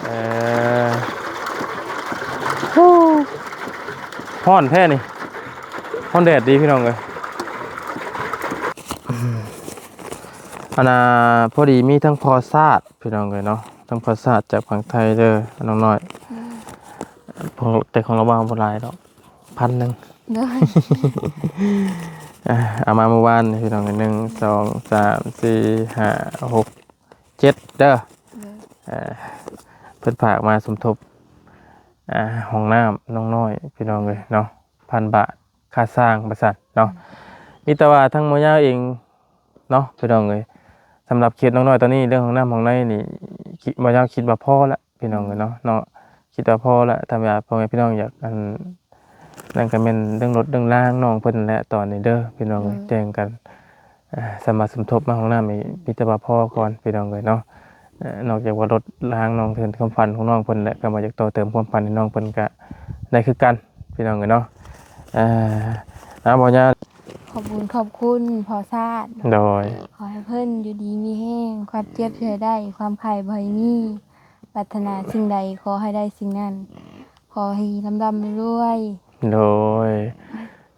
ເອີ ໂອ້ ຮ້ອນແທ້ນີ້ ຮ້ອນແດດດີພີ່ນ້ອງເອີຍ. ອັນນ່າ ພໍດີມີທັງພໍ່ຊາດພີ່ນ້ອງເອີຍເນາະ ທັງພໍ່ຊາດຈາກຝັ່ງໄທເດີນ້ອງນ້ອຍ. ອືມ ຂອງ ແຕ່ຂອງລາວບໍ່ຫຼາຍດອກ ພັນໜຶ່ງ ໂດຍ ອ່າ ເອົາມາມື້ວານນີ້ພີ່ນ້ອງເອີຍ ໜຶ່ງ ສອງ ສາມ ສີ່ ຫ້າ ຫົກ ເຈັດເດີ ໂດຍ ອ່າ ເພິ່ນຝາກມາສົມທົບ ອ່າ ຫ້ອງນ້ຳນ້ອງນ້ອຍພີ່ນ້ອງເອີຍເນາະ ພັນບາດ ຄ່າສ້າງວ່າຊັ້ນເນາະ. ອືມ ມີແຕ່ວ່າທາງໝໍຍາວເອງເນາະພີ່ນ້ອງເອີຍ ສຳລັບເຂດນ້ອງນ້ອຍຕອນນີ້ ເລື່ອງຫ້ອງນ້ຳຫ້ອງໃນນີ້ ຄິດ ໝໍຍາວຄິດວ່າພໍລະພີ່ນ້ອງເອີຍເນາະ ເນາະ ຄິດວ່າພໍລະ. ຖ້າວ່າພໍ່ແມ່ພີ່ນ້ອງຢາກ ອັນ ນັ້ນກໍແມ່ນເລື່ອງລົດເລື່ອງລາງນ້ອງເພິ່ນແຫຼະຕອນນີ້ເດີພີ່ນ້ອງເອີຍ ໂດຍ ແຈ້ງກັນ ອ່າ ສາມາດສົມທົບມາຫ້ອງນ້ຳນີ້ ມີແຕ່ວ່າພໍກ່ອນພີ່ນ້ອງເອີຍເນາະ. ເອີ ນອກຈາກວ່າລົດລາງນ້ອງເພິ່ນ ຄວາມຝັນຂອງນ້ອງເພິ່ນແຫຼະ ຄຳວ່າຢາກຕໍ່ເຕີມຄວາມຝັນໃຫ້ນ້ອງເພິ່ນກະໄດ້ຄືກັນພີ່ນ້ອງເອີຍເນາະ. ອ່າ ເອົາ ບໍ່ຍາກ ຂອບຄຸນ ຂອບຄຸນພໍ່ຊາດ ໂດຍ ຂໍໃຫ້ເພິ່ນຢູ່ດີມີແຮງ ຄວາມເຈັບຢ່າໃຫ້ໄດ້ ຄວາມໄຂ້ບໍ່ໃຫ້ມີ ປາດຖະໜາສິ່ງໃດຂໍໃຫ້ໄດ້ສິ່ງນັ້ນ ຂໍໃຫ້ລ່ຳໆລວຍໆ ໂດຍ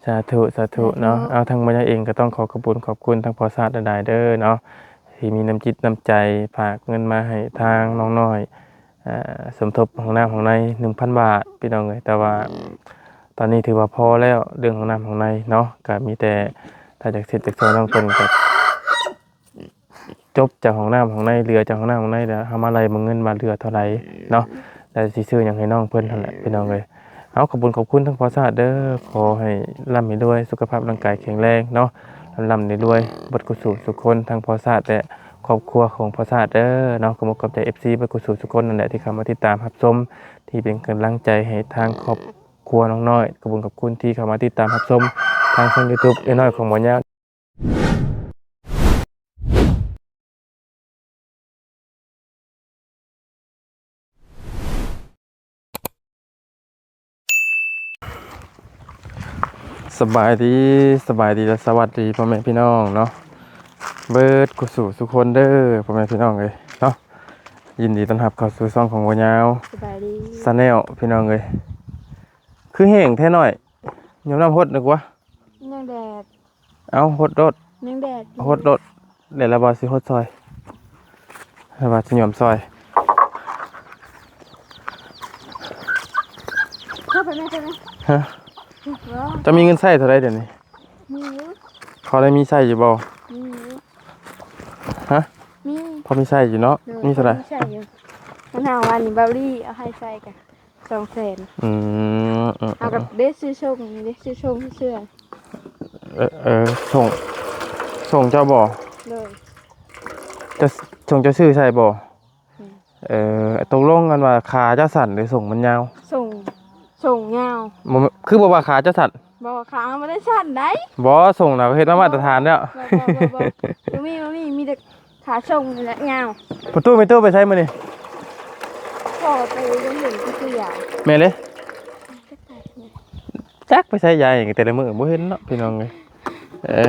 ສາທຸ ສາທຸເນາະ. ສາທຸ ເອົາ ທາງໝໍຍາວເອງກໍຕ້ອງຂໍຂອບບຸນຂອບຄຸນທາງພໍ່ຊາດຫຼາຍໆເດີເນາະ ທີ່ມີນ້ຳຈິດນ້ຳໃຈຝາກເງິນມາໃຫ້ທາງນ້ອງນ້ອຍ ເອີ ສົມທົບຫ້ອງນ້ຳຫ້ອງໃນ ໜຶ່ງພັນບາດພີ່ນ້ອງເອີຍ. ແຕ່ວ່າຕອນນີ້ຖືວ່າພໍແລ້ວ ເລື່ອງຫ້ອງນ້ຳຫ້ອງໃນເນາະ ກໍມີແຕ່ຖ້າຢາກເຊັດຢາກຊ່ອຍນ້ອງເພິ່ນກໍ ຈົບຈາກຫ້ອງນ້ຳຫ້ອງໃນ ເຫຼືອຈາກຫ້ອງນ້ຳຫ້ອງໃນແລ້ວ ເຮົາມາໄລ່ເບິ່ງເງິນວ່າເຫຼືອເທົ່າໃດເນາະ ແລ້ວຊິຊື້ຫຍັງໃຫ້ນ້ອງເພິ່ນຫັ້ນແຫຼະພີ່ນ້ອງເອີຍ. ເອົາ ຂອບຄຸນຂອບຄຸນທາງພໍ່ຊາດເດີ ຂໍໃຫ້ລ່ຳໃຫ້ລວຍ ສຸຂະພາບຮ່າງກາຍແຂງແຮງເນາະ ລ່ຳໃຫ້ລວຍເບິດຄູ່ສູ່ທຸກຄົນ ທັງພໍ່ຊາດ ແລະ ຄອບຄົວຂອງພໍ່ຊາດເດີເນາະ. ຂອບອົກຂອບໃຈ ເອັຟຊີ ເບິດຄູ່ສູ່ທຸກຄົນນັ້ນແຫຼະ ທີ່ເຂົ້າມາຕິດຕາມຮັບຊົມ ທີ່ເປັນກຳລັງໃຈໃຫ້ທາງຄອບຄົວນ້ອງນ້ອຍ. ຂອບຄຸນຂອບຄຸນທີ່ເຂົ້າມາຕິດຕາມຮັບຊົມທາງຊ່ອງຢູທູບນ້ອຍໆຂອງໝໍຍາວ. ສະບາຍດີ ສະບາຍດີ ແລະ ສະຫວັດດີພໍ່ແມ່ພີ່ນ້ອງເນາະ ເບິດຄູ່ສູ່ທຸກຄົນເດີ ພໍ່ແມ່ພີ່ນ້ອງເອີຍເນາະ. ຍິນດີຕ້ອນຮັບເຂົ້າສູ່ຊ່ອງຂອງບໍ່ຍາວ ສະບາຍດີ Channel ພີ່ນ້ອງເອີຍ. ຄືແຫ້ງແທ້ນ້ອຍ ຍາມນ້ຳຫົດໜຶກວ່າ ຍັງແດດ ເອົ້າ ຫົດໂລດ ຍັງແດດຢູ່ ຫົດໂລດ. ແລ້ວລາວວ່າຊິຫົດຊ່ອຍ ລາວວ່າຊິຍອມຊ່ອຍ. ເຂົ້າໄປແມ່ ໄປແມ່ ຮະ? ບໍ່ ເຈົ້າມີເງິນໃຊ້ເທົ່າໃດດຽວນີ້? ມີຢູ່ ພໍໄດ້ມີໃຊ້ຢູ່ບໍ່? ມີຢູ່ ຮະ? ມີ ພໍມີໃຊ້ຢູ່ເນາະ. ໂດຍ ມີເທົ່າໃດ? ພໍມີໃຊ້ຢູ່ ມັນຫາວ່ານີ້ເບົາລີເອົາໃຫ້ໃຊ້ກະ ສອງແສນ. ອືມ ເອົາກັບເດຊື້ສົ່ງ ເດຊື້ສົ່ງເສື້ອ. ເອີ ເອີ ສົ່ງ ສົ່ງເຈົ້າບໍ່? ໂດຍ ຈະ ສົ່ງເຈົ້າຊື້ໃສ່ບໍ່? ອືມ ເອີ ຕົກລົງກັນວ່າຂາເຈົ້າສັ້ນ ຫຼື ສົ່ງມັນຍາວ? ສົ່ງ ສົ່ງຍາວ. ບໍ່ ຄືບໍ່ວ່າຂາເຈົ້າສັ້ນ? ບໍ່ ຂາເຮົາບໍ່ໄດ້ສັ້ນໃດ. ບໍ່ ສົ່ງນະເຮັດມາມາດຕະຖານແລ້ວ. ບໍ່ ບໍ່ ບໍ່ ບໍ່ ບໍ່ມີ ບໍ່ມີ ມີແຕ່ ຂາສົ່ງນີ້ແຫຼະຍາວ. ປະຕູ ແມ່ຕູ້ໄປໃສມື້ນີ້? ພໍ່ໄປໂຮງຮຽນທີ່ສະຫຍາມ. ແມ່ນເດ້ ຈັກໄປໃສຍາຍ ແຕ່ລະມື້ບໍ່ເຫັນເນາະ ພີ່ນ້ອງເອີຍ. ເອີ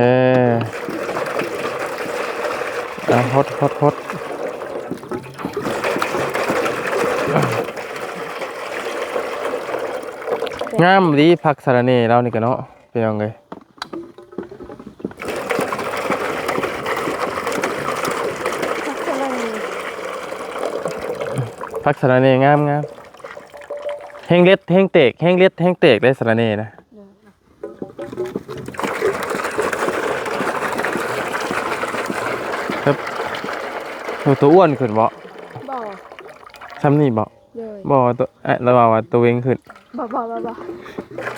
ອ່າ ຫົດ ຫົດ ຫົດ ງາມອີ່ຫຼີ ຜັກສະລະເໜ່ລາວນີ້ກະເນາະ ພີ່ນ້ອງເອີຍ. ຜັກສະລະເໜ່ງາມໆ ແຮງເລັດແຮງແຕກ ແຮງເລັດແຮງແຕກເດ້ສະລະເໜ່ນະ. ໂຕ ໂຕອ້ວນຂຶ້ນບໍ່? ບໍ່ ຊ່ຳນີ້ບໍ່? ໂດຍ ບໍ່ ໂຕ ເອະ ລາວວ່າ ວ່າໂຕເວັງຂຶ້ນ. ບໍ່ ບໍ່ ບໍ່ ບໍ່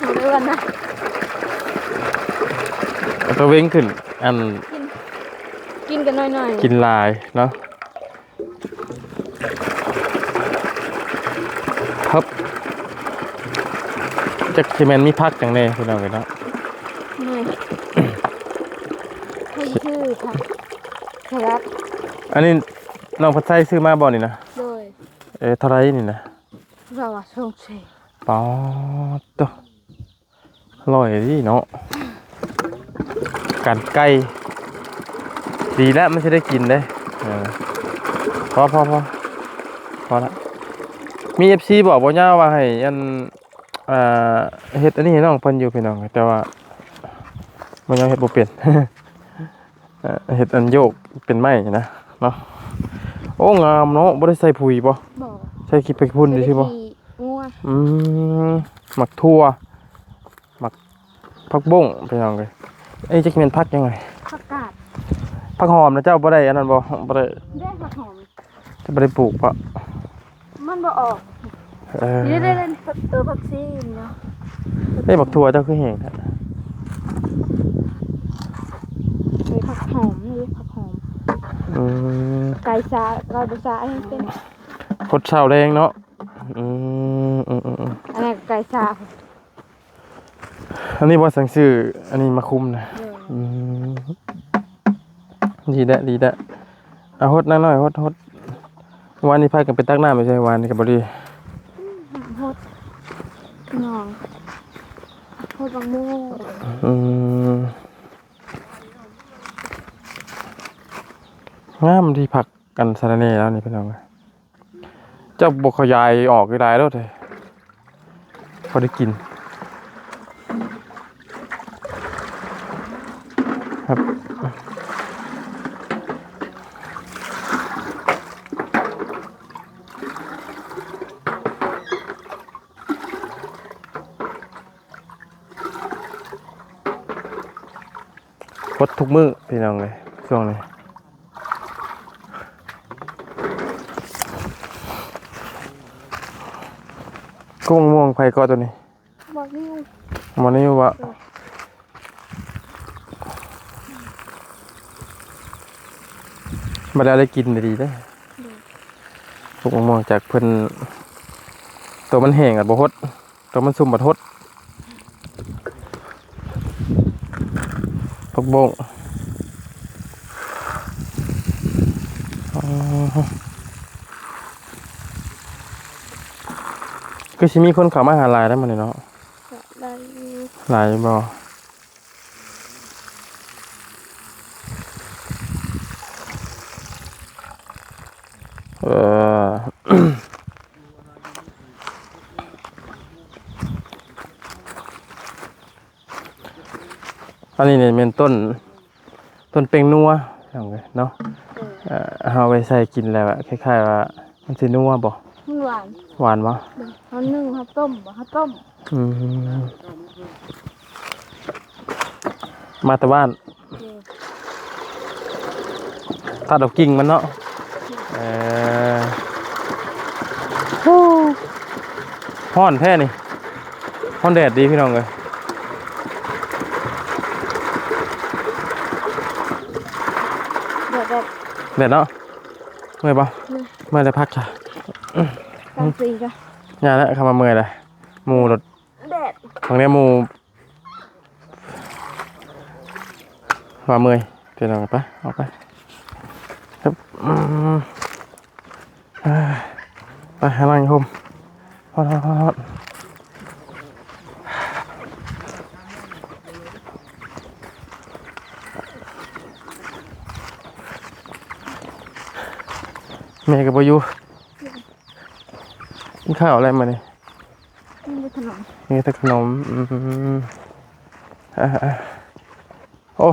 ບໍ່ໄດ້ອ້ວນນະ ໂຕເວັງຂຶ້ນ ອັນ ກິນ ກິນກັນໜ້ອຍໆ ກິນຫຼາຍເນາະ. ເຮີບ ຈັກຊິແມ່ນມີຜັກຫຍັງແດ່ພີ່ນ້ອງເອີຍເນາະ. ນີ້ ເພິ່ນຊື່ຜັກສະລັດ. ອັນນີ້ນ້ອງພັດໄຊຊື້ມາບໍ່ນີ້ນະ? ໂດຍ ເອີ ເທົ່າໃດນີ້ນະ? ລາວວ່າສອງແສນ. ປາດໂທ້ ອະລ່ອຍດີເນາະ ການໄກ່ ດີແລ້ວມັນຊິໄດ້ກິນເດ້. ເອີ ພໍ ພໍ ພໍ ພໍລະ. ມີເອັຟຊີບອກບໍ່ຍາວວ່າໃຫ້ອັນ ອ່າ ເຮັດອັນນີ້ໃຫ້ນ້ອງເພິ່ນຢູ່ພີ່ນ້ອງ ແຕ່ວ່າບໍ່ຍາວເຮັດບໍ່ເປັນ ເຮັດອັນໂຍກເປັນໄມ້ນະເນາະ. ໂອ້ ງາມເນາະ. ບໍ່ໄດ້ໃສ່ປຸຍບໍ່? ບໍ່. ໃສ່ຂີ້ໄປຝຸ່ນຊື່ໆບໍ່? ຂີ້ງົວ. ອືມ ໝາກຖົ່ວ ໝາກ ຜັກບົ້ງພີ່ນ້ອງເອີຍ. ເອີຍ ຈັກແມ່ນຜັກຫຍັງນີ້? ຜັກກາດ. ຜັກຫອມນະ ເຈົ້າບໍ່ໄດ້ອັນນັ້ນບໍ່? ບໍ່ໄດ້ ໄດ້ຜັກຫອມ ຈະບໍ່ໄດ້ປູກເພາະ ມັນບໍ່ອອກ. ເອີ ນີ້ໄດ້ ໄດ້ ໄດ້ ເອີ ຜັກຊີນີ້ເນາະ. ເອີຍ ບັກຖົ່ວເຈົ້າຄືແຫ້ງແທ້? ເອີຍ ຜັກຫອມນີ້ ຜັກຫອມ. ອືມ ໄກ່ຊາ ໄກ່ບໍ່ຊາໃຫ້ເປັນ ຄົດເຊົ້າແລງເນາະ. ອືມ ອືມ ອືມ ອືມ ອັນນັ້ນໄກ່ຊາ. ອັນນີ້ບໍ່ ສັງຊື່ ອັນນີ້ມາຄຸມນະ. ເອີ ອືມ ດີແລ້ວ ດີແລ້ວ. ເອົາ ຫົດນາງນ້ອຍ ຫົດ ຫົດ. ວານນີ້ພາກັນໄປຕັກນ້ຳຢູ່ໃສ? ວານນີ້ກໍບໍ່ດີ ຫົດໜອງ ຫົດບັກໂມ. ອືມ ງາມທີ່ພັກ ອັນສາລະແໜ່ແລ້ວນີ້ພີ່ນ້ອງເອີຍ. ເຈົ້າບໍ່ຂະຫຍາຍອອກຫຼາຍໂລດເດ້ ພໍໄດ້ກິນ. ຫົດທຸກມື້ພີ່ນ້ອງເອີຍ ຊ່ວງນີ້. ກົກມະມ່ວງໃຜເກາະໂຕນີ້? ໝໍນິວ. ໝໍນິວບໍ? ເອີ ບໍ່ໄດ້ ໄດ້ກິນດີເດ້. ໂດຍ ກົກມະມ່ວງຈາກເພິ່ນ ໂຕມັນແຫ້ງອະບໍ່ຫົດ. ຕອນມັນຊຸ່ມບັດຫົດ ຜັກບົ້ງ. ອໍ ຄືຊິມີຄົນເຂົ້າມາຫາຫຼາຍແລ້ວມື້ນີ້ເນາະ. ຫຼາຍຢູ່ ຫຼາຍຢູ່ບໍ່? ເອີ ອັນນີ້ນີ້ແມ່ນຕົ້ນ ຕົ້ນເປັ່ງນົວເນາະ. ເອີ ເຮົາໄປໃສ່ກິນແລ້ວ ຄ້າຍໆວ່າມັນຊິນົວບໍ່? ມັນຫວານ. ຫວານບໍ່? ເຮົາໜຶ້ງ ເຮົາຕົ້ມບໍ່? ເຮົາຕົ້ມ. ອືມ ມາແຕ່ບ້ານ ເອີ ຕັດເອົາກິ່ງມັນເນາະ. ເອີ ໂອ້ ຮ້ອນແທ້ນີ້ ຮ້ອນແດດດີພີ່ນ້ອງເອີຍ. ແດດ ແດດ ແດດເນາະ. ເມື່ອຍບໍ່? ເມື່ອຍ ເມື່ອຍແລ້ວພັກຊະ. ຕາມຈິງກະ ຢ່າແຫຼະ ຄຳວ່າເມື່ອຍແຫຼະ ໝູ່ລົດ ແດດ ທາງນີ້ໝູ່ວ່າເມື່ອຍ ພີ່ນ້ອງ. ໄປ ອອກໄປ ອືມ ໄປ ຫານັ່ງຢູ່ຮົ່ມ. ຮອດ ຮອດ ຮອດ ຮອດ. ແມ່ກໍບໍ່ຢູ່. ກິນເຂົ້າແລ້ວມື້ນີ້? ກິນແຕ່ຂະໜົມ. ກິນແຕ່ຂະໜົມ. ອືມ ອ່າໆ ໂອ້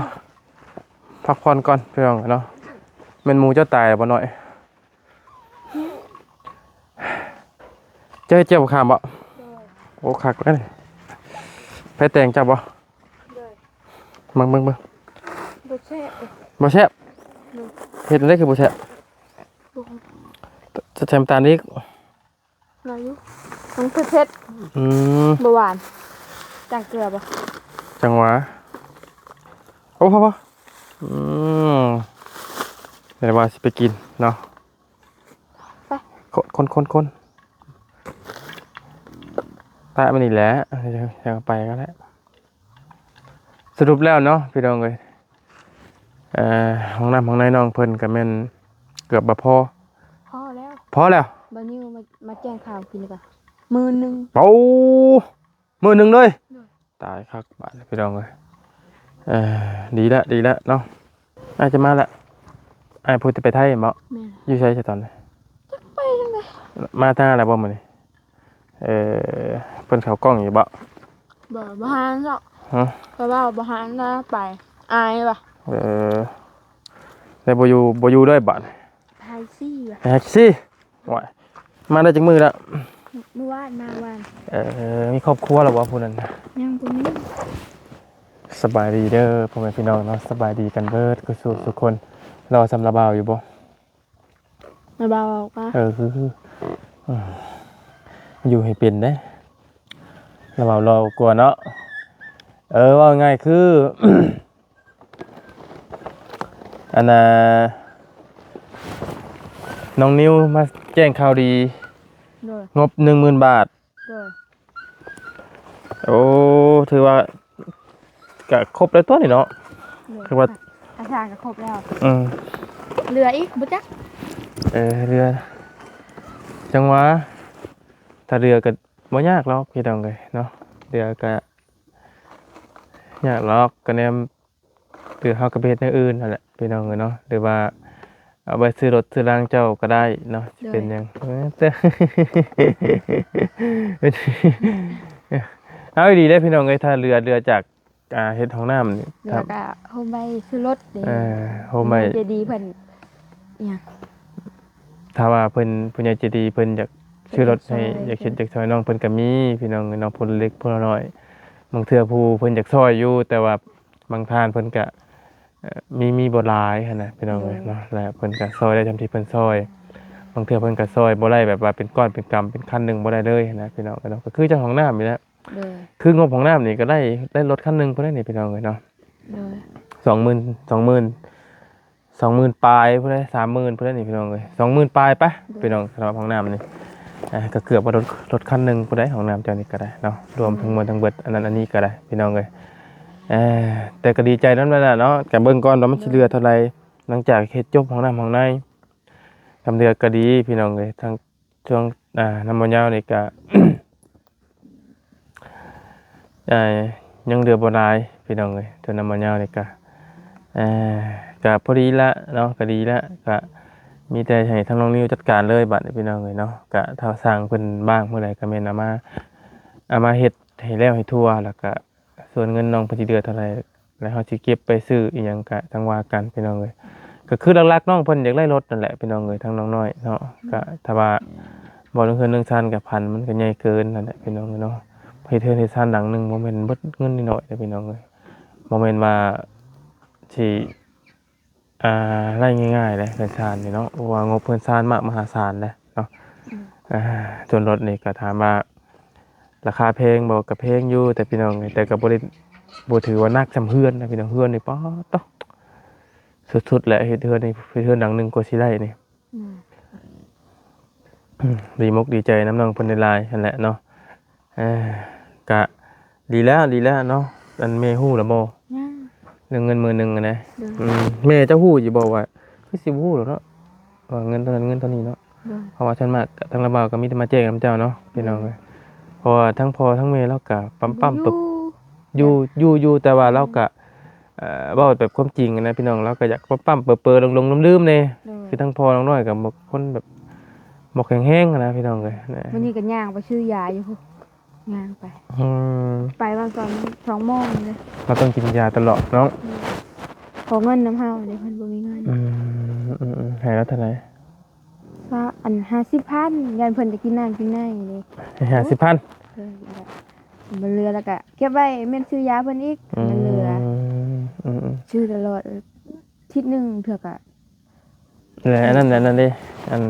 ພັກຜ່ອນກ່ອນພີ່ນ້ອງເນາະ. ແມ່ນໝູເຈົ້າຕາຍແລ້ວບໍ່ນ້ອຍ? ເຈົ້າເຮັດແຈ່ວບັກຂາມບໍ່? ໂດຍ. ໂອ້ ຄັກເລີຍ. ໃຜແຕ່ງ ເຈົ້າບໍ່? ໂດຍ. ເບິ່ງ ເບິ່ງ ເບິ່ງ. ບໍ່ແຊບ. ບໍ່ແຊບ? ໂດຍ. ເຮັດແນວໃດຄືບໍ່ແຊບ? ບໍ່ ໃສ່ນ້ຳຕານອີກ. ຫຼາຍຢູ່ ມັນເຜັດໆ. ອືມ ບໍ່ຫວານ. ຈາງເກືອບໍ່? ຈັງຫວະ. ໂອ້ ພໍ ພໍ. ອືມ ແຕ່ວ່າຊິໄປກິນເນາະ. ໄປ ຄົນ ຄົນ ຄົນ ປະມັນນີ້ແຫຼະ ຈະໄປກໍໄດ້. ສະຫຼຸບແລ້ວເນາະພີ່ນ້ອງເອີຍ ເອີ ຫ້ອງນ້ຳຫ້ອງໃນນ້ອງເພິ່ນກໍແມ່ນເກືອບບໍ່ພໍ. ພໍແລ້ວ ພໍແລ້ວ. ບ່າວນິວມາ ມາແຈ້ງຂ່າວກິນກະໝື່ນໜຶ່ງ. ໂອ້ ໝື່ນໜຶ່ງເລີຍ. ໂດຍ. ຕາຍຄັກບາດນີ້ພີ່ນ້ອງເອີຍ. ເອີ ດີແລ້ວ ດີແລ້ວເນາະ. ອ້າຍຈະມາແລ້ວ. ອ້າຍຜູ້ຈະໄປໄທແມ່ນບໍ່? ແມ່ນ. ຢູ່ໃສຊະຕອນນີ້? ຈັກໄປທາງໃດ. ມາທາງນັ້ນແລ້ວບໍ່ມື້ນີ້? ເອີ ເພິ່ນເຂົ້າກ້ອງຢູ່ບໍ່? ບໍ່ ບໍ່ຫັນດອກ. ຮະ? ເພາະວ່າບໍ່ຫັນນະ ໄປ ອາຍວ່າ. ເອີ ແລ້ວບໍ່ຢູ່ ບໍ່ຢູ່ເລີຍບາດນີ້? ໄປໄຮ່ຊີວ່າ. ໄປໄຮ່ຊີ? ໂອ້ຍ ມາໄດ້ຈັກມື້ແລ້ວ? ມື້ວານ ມາວານ. ເອີ ມີຄອບຄົວແລ້ວບໍ່ຜູ້ນັ້ນ? ຍັງບໍ່ມີ. ສະບາຍດີເດີພໍ່ແມ່ພີ່ນ້ອງເນາະ ສະບາຍດີກັນເບິດສູ່ສູ່ຄົນ. ລໍສ່ຳລະບ່າວຢູ່ບໍ່? ລະບ່າວອອກປະ? ເອີ ຄື ຄື ເອີ ຢູ່ໃຫ້ເປັນເດ້ ລະບ່າວຫຼໍ່ກວ່າເນາະ. ເອີ ເວົ້າງ່າຍຄື ອັນນ່າ ນ້ອງນິວມາແຈ້ງຂ່າວດີ. ໂດຍ. ງົບໜຶ່ງໝື່ນບາດ. ໂດຍ. ໂອ້ ຖືວ່າກະຄົບແລ້ວຕົວນີ້ເນາະ. ໂດຍ. ຄືວ່າ ອາ ອາສາກະຄົບແລ້ວ. ອືມ ເຫຼືອອີກບໍ່ຈັກ. ເອີ ເຫຼືອ ຈັ່ງຫວາ ຖ້າເຫຼືອກະບໍ່ຍາກດອກພີ່ນ້ອງເອີຍເນາະ ເຫຼືອກະຍາກດອກ ກະແນມ ຫຼືເຮົາກໍໄປເຮັດແນວອື່ນຫັ້ນແຫຼະພີ່ນ້ອງເອີຍເນາະ ຫຼືວ່າເອົາໄວ້ຊື້ລົດຊື້ລາງເຈົ້າກໍໄດ້ເນາະ. ໂດຍ. ຊິເປັນຫຍັງ ເອົາອີ່ຫຼີເດ້ພີ່ນ້ອງເອີຍ ຖ້າເຫຼືອ ເຫຼືອຈາກ ອ່າ ເຮັດຫ້ອງນ້ຳນີ້ ເຫຼືອກໍໂຮມໄວ້ຊື້ລົດເດ້. ເອີ ໂຮມໄວ້ ຜູ້ໃຫຍ່ໃຈດີເພິ່ນ ອີຫຍັງ ຖ້າວ່າເພິ່ນ ຜູ້ໃຫຍ່ໃຈດີເພິ່ນຢາກຊື້ລົດໃຫ້ ຢາກເຮັດຢາກຊ່ອຍນ້ອງເພິ່ນກໍມີພີ່ນ້ອງເອີຍເນາະ ຜູ້ເລັກຜູ້ນ້ອຍ. ບາງເທື່ອຜູ້ເພິ່ນຢາກຊ່ອຍຢູ່ ແຕ່ວ່າ ບາງທ່ານເພິ່ນກະ ເອີ ມີ ມີບໍ່ຫຼາຍຫັ້ນນະພີ່ນ້ອງເອີຍເນາະ. ໂດຍ. ແລະເພິ່ນກະຊ່ອຍໄດ້ຊ່ຳທີ່ເພິ່ນຊ່ອຍ ບາງເທື່ອເພິ່ນກະຊ່ອຍບໍ່ໄດ້ແບບວ່າເປັນກ້ອນເປັນກຳເປັນຄັນໜຶ່ງບໍ່ໄດ້ເລີຍຫັ້ນນະພີ່ນ້ອງເອີຍເນາະ. ກໍຄືເຈົ້າຫ້ອງນ້ຳນີ້ແຫຼະ. ໂດຍ. ຄືງົບຫ້ອງນ້ຳນີ້ກໍໄດ້ ໄດ້ລົດຄັນໜຶ່ງພຸ້ນແຫຼະນີ້ພີ່ນ້ອງເອີຍເນາະ. ໂດຍ. ສອງໝື່ນ ສອງໝື່ນ ສອງໝື່ນປາຍພຸ້ນແຫຼະ ສາມໝື່ນພຸ້ນແຫຼະນີ້ພີ່ນ້ອງເອີຍ ສອງໝື່ນປາຍໄປ. ໂດຍ. ພີ່ນ້ອງ ສຳລັບຫ້ອງນ້ຳນີ້ ອ່າ ກໍເກືອບວ່າລົດ ລົດຄັນໜຶ່ງພຸ້ນໃດ໋ ຫ້ອງນ້ຳເຈົ້ານີ້ກໍໄດ້ເນາະ ລວມທັງໝົດທັງເບິດ ອັນນັ້ນອັນນີ້ກໍໄດ້ພີ່ນ້ອງເອີຍ. ເອີ ແຕ່ກໍດີໃຈນຳນັ້ນແຫຼະເນາະ ກໍເບິ່ງກ່ອນວ່າມັນຊິເຫຼືອເທົ່າໃດ ຫຼັງຈາກເຮັດຈົບຫ້ອງນ້ຳຫ້ອງໃນ ຄຳເດືອກໍດີພີ່ນ້ອງເອີຍ. ທາງຊ່ວງ ອ່າ ນຳບໍ່ຍາວນີ້ກໍ ອ່າ ຍັງເຫຼືອບໍ່ຫຼາຍພີ່ນ້ອງເອີຍ ສ່ວນນຳບໍ່ຍາວນີ້ກະ ເອີ ກະພໍດີລະເນາະ ກະດີລະ ກະມີແຕ່ໃຫ້ທາງນ້ອງນິວຈັດການເລີຍບາດນີ້ພີ່ນ້ອງເອີຍເນາະ. ກະຖ້າຊ່າງເພິ່ນວ່າງມື້ໃດກະແມ່ນເອົາມາ ເອົາມາເຮັດໃຫ້ແລ້ວໃຫ້ທົ່ວ ແລ້ວກະສ່ວນເງິນນ້ອງເພິ່ນຊິເຫຼືອເທົ່າໃດ ແລ້ວເຮົາຊິເກັບໄປຊື້ອີ່ຫຍັງກະຈັ່ງວ່າກັນພີ່ນ້ອງເອີຍ. ກະຄືຫຼັກໆນ້ອງເພິ່ນຢາກໄດ້ລົດນັ້ນແຫຼະພີ່ນ້ອງເອີຍ ທາງນ້ອງນ້ອຍເນາະ. ກະຖ້າວ່າ ເວົ້າເລື່ອງເຮືອນເລື່ອງຊານກະພັນມັນກະໃຫຍ່ເກີນຫັ້ນແຫຼະພີ່ນ້ອງເອີຍເນາະ. ເຮັດເຮືອນເຮັດຊານຫຼັງໜຶ່ງບໍ່ແມ່ນເບິດເງິນໜ້ອຍໆເດ້ພີ່ນ້ອງເອີຍ. ບໍ່ແມ່ນວ່າຊິ ອ່າ ໄດ້ງ່າຍໆເດ້ເຮືອນຊານນີ້ເນາະ ເພາະວ່າງົບເຮືອນຊານມາກມະຫາສານເດ້ເນາະ. ອືມ ອ່າ ສ່ວນລົດນີ້ກະຖາມວ່າລາຄາແພງບໍ່ ກະແພງຢູ່ ແຕ່ພີ່ນ້ອງ ແຕ່ກະບໍ່ໄດ້ ບໍ່ຖືວ່າໜັກສ່ຳເຮືອນນະພີ່ນ້ອງ. ເຮືອນນີ້ ປາດໂທ້ ສຸດໆແຫຼະ ເຮັດເຮືອນນີ້ ເຮັດເຮືອນຫຼັງໜຶ່ງກວ່າຊິໄດ້ນີ້. ອືມ ອືມ ດີມົກດີໃຈນຳນ້ອງເພິ່ນຫຼາຍໆຫັ້ນແຫຼະເນາະ. ເອີ ກະດີແລ້ວ ດີແລ້ວເນາະ. ອັນແມ່ຮູ້ລະບໍ່? ຍັງ. ເລື່ອງເງິນໝື່ນໜຶ່ງຫັ້ນນະ? ໂດຍ. ອືມ ແມ່ເຈົ້າຮູ້ຢູ່ບໍ່ວ່າ ຄືຊິບໍ່ຮູ້ດອກເນາະ ວ່າເງິນເທົ່ານັ້ນເງິນເທົ່ານີ້ເນາະ? ໂດຍ. ເພາະວ່າສ່ວນມາກທາງລາວບ່າວກໍມີແຕ່ມາແຈ້ງນຳເຈົ້າເນາະ ໂດຍ ພີ່ນ້ອງເອີຍ. ເພາະວ່າທັງພໍ່ທັງແມ່ລາວກໍປ້ຳໆ ຢູ່ ປຶບ ຢູ່ ຢູ່ ຢູ່ ຢູ່ ແຕ່ວ່າລາວກໍ ອືມ ເອີ ເວົ້າແບບຄວາມຈິງນະພີ່ນ້ອງ ລາວກໍຢາກປ້ຳໆເປີໆ ຫຼົງໆລືມໆແດ່. ໂດຍ. ຄືທັງພໍ່ນ້ອງນ້ອຍກໍບໍ່ ຄົນແບບບໍ່ແຂງແຮງນະພີ່ນ້ອງເອີຍ. ມື້ນີ້ກໍຍ່າງໄປຊື້ຢາຢູ່ພຸ້ນ ຍ່າງໄປ. ອືມ ໄປວາງຕອນສອງໂມງເດ້. ລາວຕ້ອງກິນຢາຕະຫຼອດເນາະ. ໂດຍ. ຂໍເງິນນຳເຮົາເດ້ ເພິ່ນບໍ່ມີເງິນ. ອືມ ອືມ ໃຫ້ລາວເທົ່າໃດ? ວ່າອັນ ຫ້າສິບພັນ ຢ້ານເພິ່ນຈະກິນນ້ຳກິນໃນເດ້. ໃຫ້ຫ້າສິບພັນ? ເອີ ມັນເຫຼືອແລ້ວກະເກັບໄວ້ແມ່ນຊື້ຢາເພິ່ນອີກ. ອືມ ມັນເຫຼືອ. ອືມ ອືມ ຊື້ຕະຫຼອດ ອາທິດໜຶ່ງເທື່ອກະ. ແລະ ອັນນັ້ນ ອັນນັ້ນເດ້ ອັນ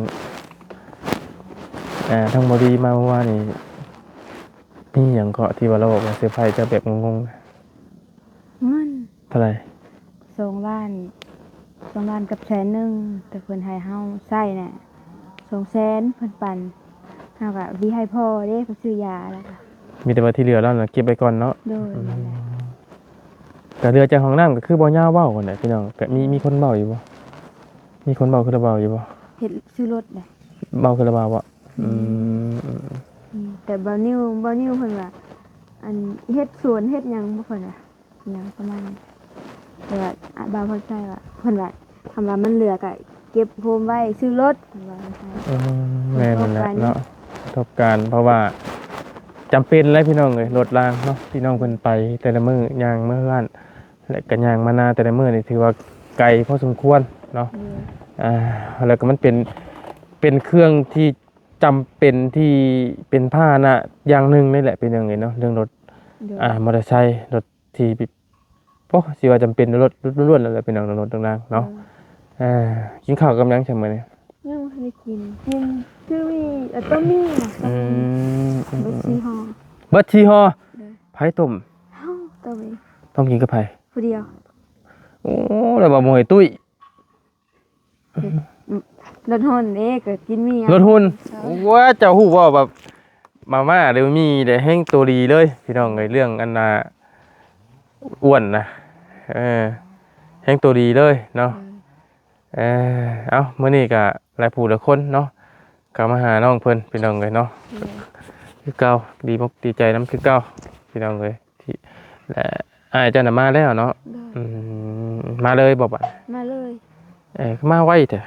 ເອີ ທາງບໍ່ດີມາເມື່ອວານນີ້ ມີຫຍັງເກາະທີ່ວ່າລາວອອກມາເຊີໄພຣເຈົ້າແບບງົງໆ? ເງິນ. ເທົ່າໃດ? ສອງລ້ານ ສອງລ້ານກັບແສນໜຶ່ງ ແຕ່ເພິ່ນໃຫ້ເຮົາໃຊ້ນະ ສອງແສນ ເພິ່ນປັນ ເຮົາກະຊິໃຫ້ພໍ່ເດ້ ເພິ່ນຊື້ຢາແລ້ວກະ ມີແຕ່ວ່າທີ່ເຫຼືອແລ້ວນະ ເກັບໄວ້ກ່ອນເນາະ. ໂດຍ. ອືມ ກະເຫຼືອຈາກຫ້ອງນ້ຳ ກະຄືບໍ່ຍາວເວົ້າຫັ້ນແຫຼະພີ່ນ້ອງ. ກະມີ ມີຄົນເວົ້າຢູ່ບໍ່? ມີຄົນເວົ້າຄືລະບ່າວຢູ່ບໍ່? ເຮັດຊື້ລົດເດ້ ເວົ້າຄືລະບ່າວບໍ່? ອືມ ອືມ ອືມ ແຕ່ບ່າວນິວ ບ່າວນິວເພິ່ນວ່າ ອັນ ເຮັດສວນເຮັດຫຍັງບໍ່ ເພິ່ນວ່າ ຫຍັງປະມານນັ້ນ. ແຕ່ວ່າ ອ່າ ບ່າວພອນໄຊວ່າ ເພິ່ນວ່າ ຄຳວ່າມັນເຫຼືອກະເກັບໂຮມໄວ້ຊື້ລົດ ເພິ່ນວ່າ. ອືມ ແມ່ນນັ້ນແຫຼະເນາະ ປະສົບການ ປະສົບການ ເພາະວ່າຈຳເປັນແຫຼະພີ່ນ້ອງເອີຍ ລົດລາງເນາະ ພີ່ນ້ອງເພິ່ນໄປແຕ່ລະມື້ ຍ່າງເມືອເຮືອນ ແລະກະຍ່າງມານາແຕ່ລະມື້ນີ້ ຖືວ່າໄກພໍສົມຄວນເນາະ ໂດຍ ອ່າ ແລ້ວກະມັນເປັນ ເປັນເຄື່ອງທີ່ຈຳເປັນ ທີ່ເປັນພາຫະນະຢ່າງໜຶ່ງເລີຍແຫຼະ ພີ່ນ້ອງເອີຍເນາະ ເລື່ອງລົດ ໂດຍ ອ່າ ມໍເຕີໄຊ ລົດ ທີ່ ໂອ້ ຊິວ່າຈຳເປັນລົດລ້ວນໆ ນັ້ນແຫຼະພີ່ນ້ອງ ລົດຕ່າງໆເນາະ ເອີ ເອີ ກິນເຂົ້າກັບຫຍັງຊະມື້ນີ້? ຍັງບໍ່ທັນໄດ້ກິນ ກິນຄືມີ ເອີ ຕົ້ມໝີ່ນະ ອືມ ເບິດສີ່ຫໍ່ ເບິດສີ່ຫໍ່ ໂດຍ ໃຜຕົ້ມ? ເຮົາຕົ້ມເອງ ຕ້ອງກິນກັບໃຜ? ຜູ້ດຽວ ໂອ້ ແລ້ວວ່າບໍ່ໃຫ້ຕຸ້ຍ ລົດຮຸ່ນເດ້ ກໍກິນໝີ່ ລົດຮຸ່ນ ເອີ ໂອ້ຍ ເຈົ້າຮູ້ບໍ່ວ່າມາມ່າ ຫຼື ໝີ່ເດ້ ແຮ່ງໂຕດີເລີຍ ພີ່ນ້ອງເອີຍ ເລື່ອງອັນນ່າ ອ້ວນນະ ເອີ ແຮ່ງໂຕດີເລີຍເນາະ ເອີ ເອີ ເອົ້າ ມື້ນີ້ກໍຫຼາຍຜູ້ຫຼາຍຄົນເນາະ ກໍມາຫານ້ອງເພິ່ນ ພີ່ນ້ອງເອີຍເນາະ ເອີ ຄືເກົ່າ ດີອົກດີໃຈນຳຄືເກົ່າ ພີ່ນ້ອງເອີຍ ທີ່ ແລະ ອ້າຍເຈົ້ານະມາແລ້ວເນາະ ໂດຍ ອືມ ມາເລີຍບໍ່ບາດ? ມາເລີຍ ເອີ ຄືມາໄວແທ້?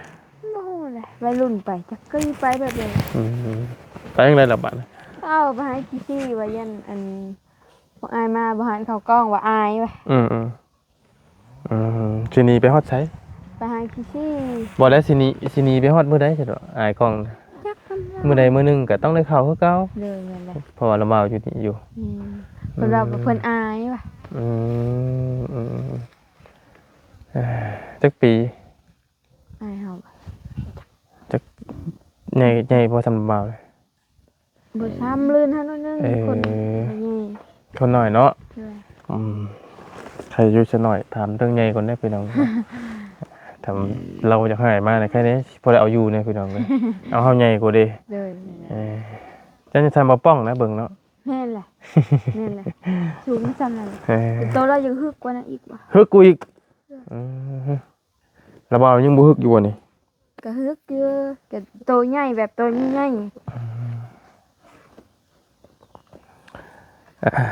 ບໍ່ຮູ້ແຫຼະ ໄວລຸ້ນໄປ ຈັກກໍຊິໄປແບບໃດ ອືມ ໄປຈັ່ງໃດລະບາດ? ເອົາໄປຫາຂີ້ຊີ້ວ່າຢ້ານ ອັນ ພວກອ້າຍມາບໍ່ຫັນເຂົ້າກ້ອງວ່າອາຍວ່າ ອືມໆ ອືມ ຊິໜີໄປຮອດໃສ? ໄປຫາຂີ້ຊີ້ ບໍ່ແລ້ວ ຊິໜີ ຊິໜີໄປຮອດມື້ໃດຊັ້ນດອກ ອາຍກ້ອງ? ຈັກ ມື້ໃດມື້ໜຶ່ງກໍຕ້ອງໄດ້ເຂົ້າຄືເກົ່າ ໂດຍ ແມ່ນແຫຼະ ເພາະວ່າລາວເວົ້າຢູ່ນີ້ຢູ່ ອືມ ເພິ່ນວ່າເພິ່ນອາຍວ່າ ອືມ ອືມ ເອີ ຈັກປີ? ອາຍເຮົາ ຈັກ ໃຫຍ່ ໃຫຍ່ພໍສ່ຳລາວບໍ່? ສ່ຳ ລື່ນເຮົາໜ້ອຍໜຶ່ງ ເອີ ຄົນໃຫຍ່ ຄົນນ້ອຍເນາະ ໂດຍ ອືມ ໃຜຢູ່ຊະນ້ອຍ ຖາມເລື່ອງໃຫຍ່ກ່ອນເດີພີ່ນ້ອງ ຖາມລາວຢາກໃຫ້ມາແດ່ ໃຄແດ່ ພໍໄດ້ເອົາຢູ່ແດ່ພີ່ນ້ອງເອີຍ ເອົາເຮົາໃຫຍ່ກວ່າເດ້ ໂດຍ ເອີ ຈັ່ງຊັ້ນບໍ່ປ້ອງນະເບິ່ງເນາະ ແມ່ນແຫຼະ ແມ່ນແຫຼະ ສູງສ່ຳນັ້ນ ເອີ ໂຕລາວຍັງຮຶກກວ່ານັ້ນອີກວ່າ ຮຶກກວ່າອີກ ອືມ ລາວວ່າຍັງບໍ່ຮຶກຢູ່ບໍ່ນີ້? ກະຮຶກຢູ່ ກະໂຕໃຫຍ່ ແບບໂຕໃຫຍ່ໆ ອື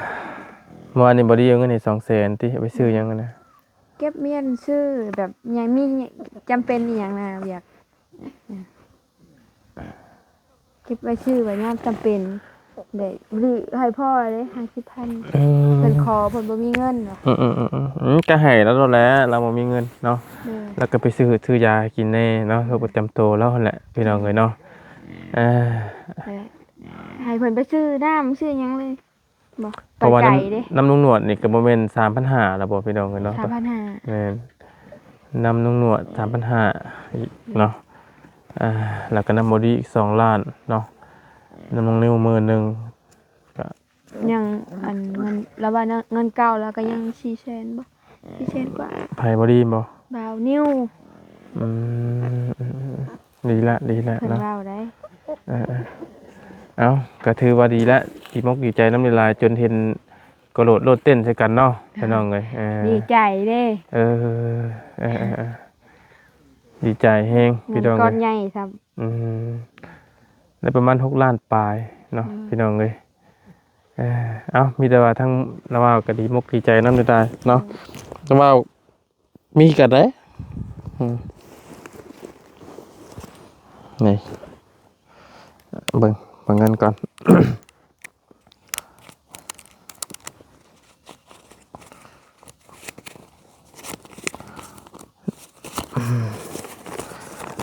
ມ ມື້ວານນີ້ບໍ່ດີເອົາເງິນໃຫ້ສອງແສນຕິ ເອົາໄປຊື້ຫຍັງຫັ້ນນະ? ເກັບມ້ຽນຊື້ແບບຫຍັງມີຈຳເປັນອີ່ຫຍັງນະ ວຽກ ເກັບໄວ້ຊື້ໄວ້ຍາມຈຳເປັນ ໄດ້ ຫຼື ໃຫ້ພໍ່ເດ້ ຫ້າສິບພັນ ອືມ ເພິ່ນຂໍ ເພິ່ນບໍ່ມີເງິນວ່າ ອືມໆໆ ອືມ ກໍໃຫ້ລາວໂລດແຫຼະ ລາວບໍ່ມີເງິນເນາະ ໂດຍ ລາວກໍໄປຊື້ ຊື້ຢາໃຫ້ກິນແດ່ເນາະ ໂລກປະຈຳໂຕລາວຫັ້ນແຫຼະ ພີ່ນ້ອງເອີຍເນາະ ເອີ ໃຫ້ເພິ່ນໄປຊື້ນ້ຳຊື້ຫຍັງເລີຍ ບໍ່ ເພາະວ່າ ໄປໄກເດ້ ນຳ ນຳລຸງໜວດນີ້ກໍບໍ່ແມ່ນສາມພັນຫ້າແລ້ວບໍ່ ພີ່ນ້ອງເອີຍເນາະ ສາມພັນຫ້າ ແມ່ນ ນຳລຸງໜວດສາມພັນຫ້າອີກເນາະ ອ່າ ແລ້ວກໍນຳບໍ່ດີອີກສອງລ້ານເນາະ ນຳນ້ອງນິວໝື່ນໜຶ່ງ ກໍຍັງ ອັນ ເງິນ ລາວວ່າເງິນເກົ່າລາວກໍຍັງສີ່ແສນບໍ່ ສີ່ແສນກວ່າ ໃຜບໍ່ດີບໍ່ ບ່າວນິວ ອືມ ອືມ ອືມ ອືມ ດີລະ ດີລະ ເພິ່ນເນາະ ເວົ້າໄດ້ ເອີໆ ເອົ້າ ກໍຖືວ່າດີລະ ດີມົກດີໃຈນຳຫຼາຍໆ ຈົນເຫັນກະໂດດໂລດເຕັ້ນໃສ່ກັນເນາະ ພີ່ນ້ອງເອີຍ ເອີ ດີໃຈເດ້ ເອີ ເອີໆ ດີໃຈແຮງ ເງິນ ພີ່ນ້ອງເອີຍ ກ້ອນໃຫຍ່ຊ້ຳ ອືມ ໄດ້ປະມານຫົກລ້ານປາຍເນາະ ອືມ ພີ່ນ້ອງເອີຍ ເອີ ເອົ້າ ມີແຕ່ວ່າທາງລາວເວົ້າກໍດີມົກດີໃຈນຳຫຼາຍໆເນາະ ອືມ ລາວເວົ້າ ມີກັນເດ້ ອືມ ນີ້ ເບິ່ງ ເບິ່ງເງິນກ່ອນ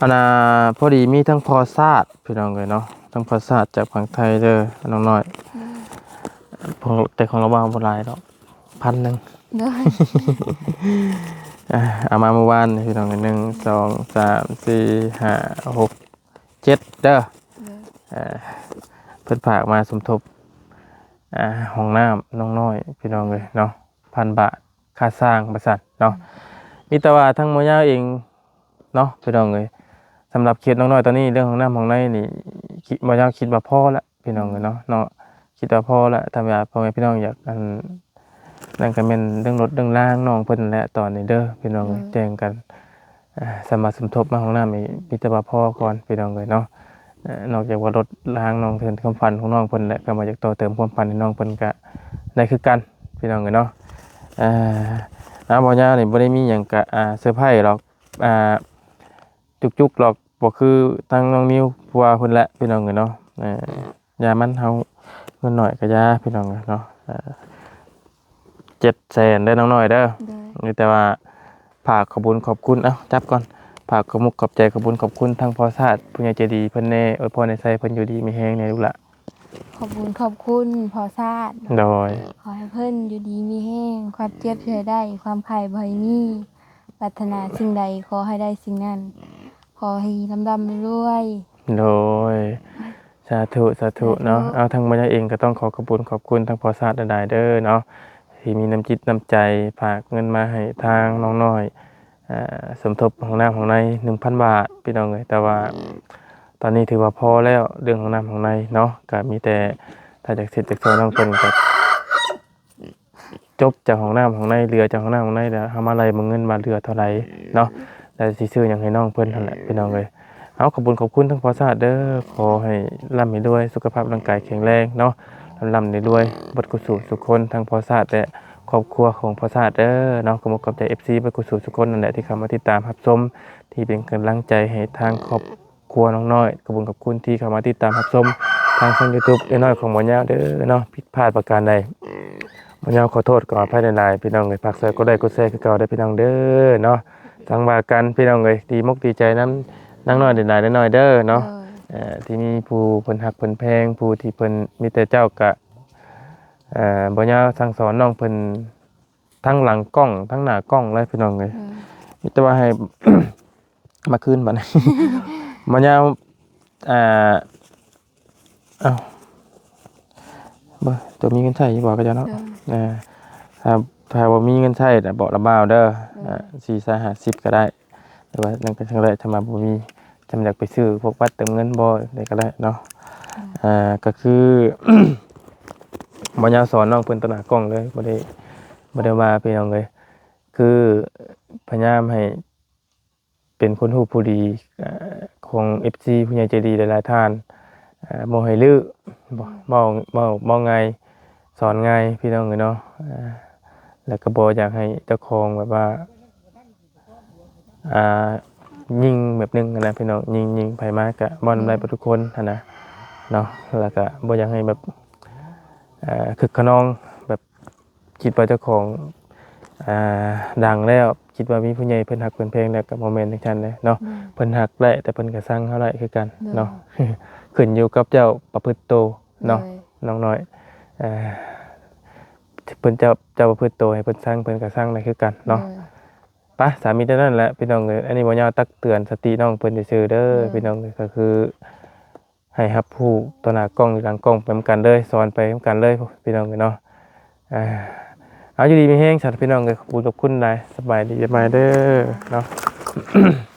ອັນນ່າ ພໍດີມີທັງພໍ່ຊາດ ພີ່ນ້ອງເອີຍເນາະ ທັງພໍ່ຊາດຈາກຝັ່ງໄທເດີ ນ້ອງນ້ອຍ ອືມ ຂອງ ແຕ່ຂອງລາວເວົ້າບໍ່ຫຼາຍດອກ ພັນໜຶ່ງ ໂດຍ ອ່າ ເອົາມາມື້ວານນີ້ ພີ່ນ້ອງ ໜຶ່ງ ສອງ ສາມ ສີ່ ຫ້າ ຫົກ ເຈັດ ເດີ ໂດຍ ອ່າ ເພິ່ນຝາກມາສົມທົບ ອ່າ ຫ້ອງນ້ຳນ້ອງນ້ອຍ ພີ່ນ້ອງເອີຍເນາະ ພັນບາດ ຄ່າສ້າງວ່າຊັ້ນເນາະ ອືມ ມີແຕ່ວ່າທາງໝໍຍາວເອງເນາະ ພີ່ນ້ອງເອີຍ ສຳລັບເຂດນ້ອງນ້ອຍຕອນນີ້ ເລື່ອງຫ້ອງນ້ຳຫ້ອງໃນນີ້ ຄິດ ໝໍຍາວຄິດວ່າພໍລະ ພີ່ນ້ອງເອີຍເນາະ ເນາະ ຄິດວ່າພໍລະ ຖ້າວ່າພໍ່ແມ່ພີ່ນ້ອງຢາກ ອັນ ນັ້ນກໍແມ່ນເລື່ອງລົດເລື່ອງລາງນ້ອງເພິ່ນແຫຼະຕອນນີ້ເດີ ພີ່ນ້ອງເອີຍ ອືມ ແຈ້ງກັນ ອ່າ ສາມາດສົມທົບມາຫ້ອງນ້ຳນີ້ ມີແຕ່ວ່າພໍກ່ອນ ພີ່ນ້ອງເອີຍເນາະ ເອີ ນອກຈາກວ່າລົດລາງນ້ອງເພິ່ນ ຄວາມຝັນຂອງນ້ອງເພິ່ນແຫຼະ ຄຳວ່າຢາກຕໍ່ເຕີມຄວາມຝັນໃຫ້ນ້ອງເພິ່ນກໍໄດ້ຄືກັນ ພີ່ນ້ອງເອີຍເນາະ ອ່າ ອ່າ ບໍ່ຍາວນີ້ບໍ່ໄດ້ມີຫຍັງກະ ອ່າ ເຊີໄພດອກ ອ່າ ຈຸກໆດອກ ບໍ່ຄືທາງນ້ອງນິວຜູ້ວ່າເພິ່ນແຫຼະ ພີ່ນ້ອງເອີຍເນາະ. ເອີ ຢ່າມັນ ເຮົາເງິນໜ້ອຍກໍຢ່າ ພີ່ນ້ອງເອີຍເນາະ. ເອີ ເຈັດແສນເດີນ້ອງນ້ອຍເດີ. ໂດຍ ມີແຕ່ວ່າ ຝາກຂອບບຸນຂອບຄຸນ ເອົ້າ ຈັບກ່ອນ ຝາກຂອບມຸກຂອບໃຈ ຂອບບຸນຂອບຄຸນທາງພໍ່ຊາດ ຜູ້ໃຫຍ່ໃຈດີເພິ່ນແດ່ ອວຍພອນໃຫ້ໄຊເພິ່ນຢູ່ດີມີແຮງແດ່ລູກຫຼ້າ. ຂອບບຸນຂອບຄຸນພໍ່ຊາດ. ໂດຍ ຂໍໃຫ້ເພິ່ນຢູ່ດີມີແຮງ ຄວາມເຈັບຢ່າໃຫ້ໄດ້ ຄວາມໄຂ້ບໍ່ໃຫ້ມີ ປາດຖະໜາສິ່ງໃດຂໍໃຫ້ໄດ້ສິ່ງນັ້ນ ຂໍໃຫ້ລ່ຳໆລວຍໆ. ໂດຍ ສາທຸ ສາທຸເນາະ. ສາທຸ. ເອົາ ທາງບ່າວເຈົ້າເອງກໍຕ້ອງຂໍຂອບບຸນຂອບຄຸນທາງພໍ່ຊາດຫຼາຍໆເດີເນາະ ທີ່ມີນ້ຳຈິດນ້ຳໃຈຝາກເງິນມາໃຫ້ທາງນ້ອງນ້ອຍ ເອີ ສົມທົບຫ້ອງນ້ຳຫ້ອງໃນໜຶ່ງພັນບາດ ພີ່ນ້ອງເອີຍ. ແຕ່ວ່າຕອນນີ້ຖືວ່າພໍແລ້ວ ເລື່ອງຫ້ອງນ້ຳຫ້ອງໃນເນາະ ກໍມີແຕ່ຖ້າຢາກເຮັດຢາກຊ່ອຍນ້ອງເພິ່ນກໍ ຈົບຈາກຫ້ອງນ້ຳຫ້ອງໃນ ເຫຼືອຈາກຫ້ອງນ້ຳຫ້ອງໃນແລ້ວ ເຮົາມາໄລ່ເບິ່ງເງິນວ່າເຫຼືອເທົ່າໃດເນາະ ແລ້ວຊິຊື້ຫຍັງໃຫ້ນ້ອງເພິ່ນຫັ້ນແຫຼະ ພີ່ນ້ອງເອີຍ. ເອົາ ຂອບຄຸນຂອບຄຸນທາງພໍ່ຊາດເດີ ຂໍໃຫ້ລ່ຳໃຫ້ລວຍ ສຸຂະພາບຮ່າງກາຍແຂງແຮງເນາະ ລ່ຳໆລວຍໆເບິດຄູ່ສູ່ສູ່ຄົນ ທັງພໍ່ຊາດ ແລະ ຄອບຄົວຂອງພໍ່ຊາດເດີເນາະ. ຂອບອົກຂອບໃຈ ເອັຟຊີ ເບິດຄູ່ສູ່ສູ່ຄົນນັ້ນແຫຼະ ທີ່ເຂົ້າມາຕິດຕາມຮັບຊົມ ທີ່ເປັນກຳລັງໃຈໃຫ້ທາງຄອບ ຄົວນ້ອງນ້ອຍ ຂອບຄຸນຂອບຄຸນທີ່ເຂົ້າມາຕິດຕາມຮັບຊົມທາງຊ່ອງ YouTube ນ້ອຍໆຂອງບ່າວຍາວເດີເນາະ. ຜິດພາດປະການໃດ ບ່າວຍາວຂໍໂທດຂໍອະໄພຫຼາຍໆ ພີ່ນ້ອງເອີຍ. ຝາກຊ່ອຍກົດໄລກົດແຊຄືເກົ່າເດີພີ່ນ້ອງເດີເນາະ. ຈັ່ງວ່າກັນພີ່ນ້ອງເອີຍ ດີມົກດີໃຈນຳນາງນ້ອຍຫຼາຍໆນ້ອຍໆເດີເນາະ. ໂດຍ ເອີ ທີ່ມີຜູ້ເພິ່ນຮັກເພິ່ນແພງ ຜູ້ທີ່ເພິ່ນມີແຕ່ເຈົ້າກະ ເອີ ບ່າວຍາວສັ່ງສອນນ້ອງເພິ່ນ ທັງຫຼັງກ້ອງທັງໜ້າກ້ອງເລີຍພີ່ນ້ອງເອີຍ. ໂດຍ ມີແຕ່ວ່າໃຫ້ ມາຄືນບັດນີ້ ມາຍາມ ອ່າ ເອົ້າ ບໍ່ ຕົວມີເງິນໃຊ້ຢູ່ບໍ່ ຂະເຈົ້າເນາະ. ໂດຍ ເອີ ຖ້າ ຖ້າບໍ່ມີເງິນໃຊ້ນະ ບອກລະບ່າວເດີ. ໂດຍ ອ່າ ສີ່ສິບ ຫ້າສິບກໍໄດ້ ຫຼືວ່ານັ້ນກໍຈັ່ງໄດ້ ຖ້າວ່າບໍ່ມີ ຈຳຢາກໄປຊື້ພວກບັດເຕີມເງິນບໍ່ ໄດ້ກໍໄດ້ເນາະ. ໂດຍ ອ່າ ກໍຄື ບໍ່ຍາວສອນນ້ອງເພິ່ນຕໍ່ໜ້າກ້ອງເລີຍ ບໍ່ໄດ້ ບໍ່ໄດ້ວ່າພີ່ນ້ອງເອີຍ. ຄືພະຍາຍາມໃຫ້ເປັນຄົນຮູ້ຜູ້ດີ ເອີ ຂອງເອັຟຊີ ຜູ້ໃຫຍ່ໃຈດີຫຼາຍໆທ່ານ ເອີ ບໍ່ໃຫ້ດື້ ເວົ້າ ເວົ້າ ເວົ້າງ່າຍ ສອນງ່າຍພີ່ນ້ອງເອີຍເນາະ. ເອີ ແລ້ວກໍບໍ່ຢາກໃຫ້ເຈົ້າຂອງແບບວ່າ ອ່າ ຍິງແບບໜຶ່ງຫັ້ນນະພີ່ນ້ອງ ຍິງ ຍິງໃຜມາກະບໍ່ນຳໄດ້ ອືມ ເບິດທຸກຄົນຫັ້ນນະເນາະ. ແລ້ວກະບໍ່ຢາກໃຫ້ແບບ ອ່າ ຄຶກຂະນອງ ແບບຄິດວ່າເຈົ້າຂອງ ອ່າ ດັງແລ້ວ ຄິດວ່າມີຜູ້ໃຫຍ່ເພິ່ນຮັກເພິ່ນແພງແລ້ວ ກະບໍ່ແມ່ນຈັ່ງຊັ້ນເດ້ເນາະ. ອືມ ເພິ່ນຮັກແຫຼະ ແຕ່ເພິ່ນກະຊັງເຮົາໄດ້ຄືກັນເນາະ. ໂດຍ ຂຶ້ນຢູ່ກັບເຈົ້າປະພຶດໂຕເນາະ ໂດຍ ນ້ອງນ້ອຍ. ອ່າ ເພິ່ນເຈົ້າ ເຈົ້າປະພຶດໂຕໃຫ້ເພິ່ນຊັງ ເພິ່ນກະຊັງໄດ້ຄືກັນເນາະ. ໂດຍ ປະ ສາມີເທົ່ານັ້ນແຫຼະພີ່ນ້ອງເອີຍ. ອັນນີ້ບໍ່ຍາວຕັກເຕືອນສະຕິນ້ອງເພິ່ນຊື່ໆເດີ ໂດຍ ພີ່ນ້ອງເອີຍ. ກໍຄືໃຫ້ຮັບຮູ້ຕໍ່ໜ້າກ້ອງ ຫຼັງກ້ອງໄປນຳກັນເລີຍ ສອນໄປນຳກັນເລີຍພີ່ນ້ອງເອີຍເນາະ. ອ່າ ເອົາ ຢູ່ດີມີແຮງຊັ້ນພີ່ນ້ອງເອີຍ. ຂອບຄຸນຂອບຄຸນຫຼາຍ ສະບາຍດີ ສະບາຍເດີເນາະ.